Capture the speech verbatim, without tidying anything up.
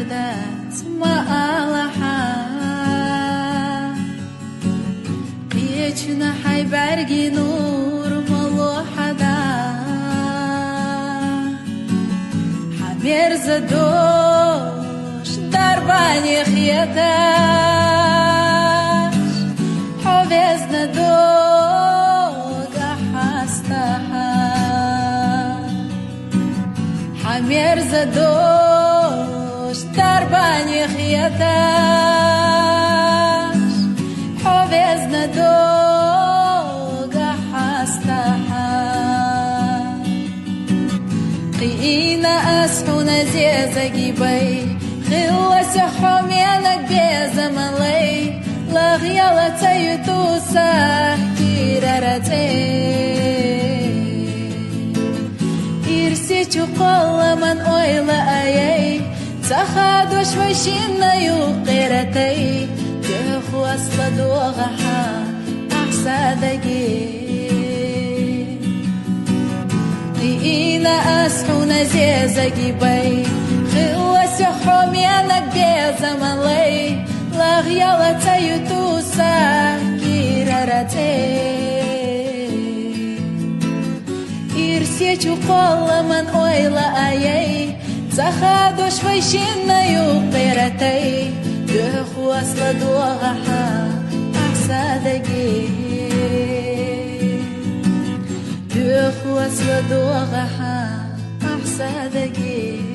Дац ма алахьа, къечуна хьай бӀаргий нур ма лохьада. Хьа мерза дош дарбане хеташ, хьо везна дога хьастахьа. Хьа мерза дош дарбане хеташ, хьо везна дога хьастахьа. Кхиийна аз хьуна зезаги бай, хилла са хьо менаг безаман лай, лагъъяла ца юту са кирара цӀе. Ирсичу къоламан ойла аяй, ца хадош вай шинна юкъератай, дехуасла дугӀа хьа ахсадаги. Кхиийна аз хьуна зезаги бай, хилла са хьо менаг безаман лай, лагъъяла ца юту са кирара цӀе. Ирсичу къоламан ойла аяй, ца хадош вай шинна юкъератай, дехуасла дугӀа хьа ахсадаги. Дехуасла дугӀа хьа ахсадаги.